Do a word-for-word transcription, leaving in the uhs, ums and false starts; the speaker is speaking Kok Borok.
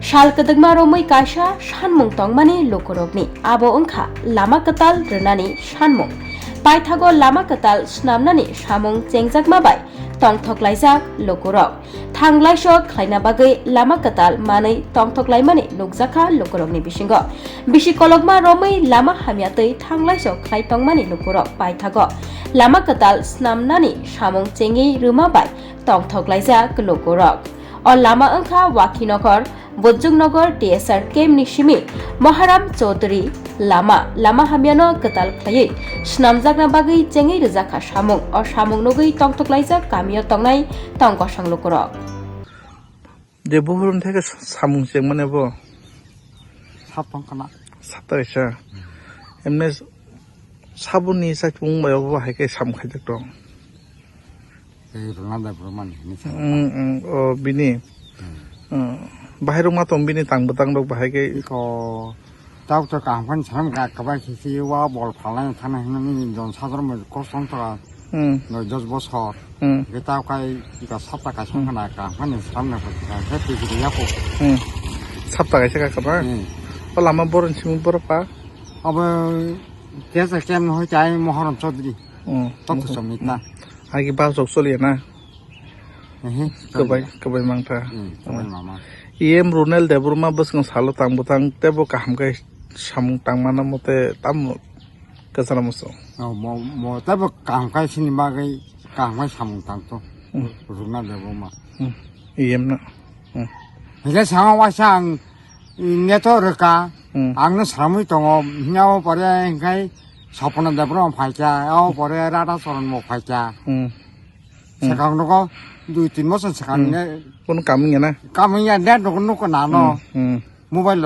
Sal kwdwkma romwi kaisa sanmung tongmani lukurokni, abo wngkha lama kwtal rwnani sanmung. Paithago lama kwtal snamnani samung chengjakma bai tongthok laijak lukurok. Thanglaiso khlaina bagwi lama kwtal manwi tongthok laimani nukjakha lukurokni bisingo. Bisi kolokma romwi lama hamya twi thanglaiso khlai tongmani lukurok paithago lama kwtal snamnani samung chengwi rwma bai tongthok laijak lukurok. O lama wngkha Wakhinagar, Bojjongnagar T S R camp ni simi Maharam Chaudhary lama, lama hamyano kwtal khlaiwi swnamjakna bagwi chengwi rwjakha samung. O samung nugwi tongthok laijak kamio tongnai tong kosong lukurok. Je buphuruni theke samung chengmani bo? Sap tong khna. Sap ta kaisa. Emne saboni chakmung bai obo hai khe samung khaijak tong. Tei rwna da bwrwmani hinwi sa. Mm, mm, o bini. Mm. Mm. Bahai rok ma tong bini tang bwtang rok bahai khe. Iko tabuk to kaham khe salam ka kwbai khe si wa bol phalnai thana hinwi jon sajor mo kosong to. Mm. Noi dos bosor. Mm. Ge ta kai iko sapta kaisa khana kaham khe salam na ko ka khe twi twi ya ko. Mm. Sapta kaisa ka kwbai. Mm. O lama boron simi borok pa. Abo tesa kem no hoi chai Moharam Chaudhary. Mm. Tok to somni ta. Agi bak jok choliya na. Ehe, kwbai, kwbai mangkha. Hmm, kwbai mama. E M Runel Debbarma bwswng salo tang bwtang teibo kaham khe samung tangmana mote tamo kwchana muchung. Oh, mo, mo, teibo kaham khe sini bagwi kaham khe samung tangto. Hmm. Runel Debbarma. Hmm. E M na. Hmm. Hingke sama waisa ang neto rwka. Hmm. Ang no samui tongo, hingke abo pore hingke Sapana Debbarma phaikha, abo pore Radha Charan bo phaikha. Hmm. Hmm. Swkang nogo dui tin bosor swkang Hmm. ne. Kono kamung ya na? Kamung ya, net nogo nuko nano. Hmm. Hmm. Mobile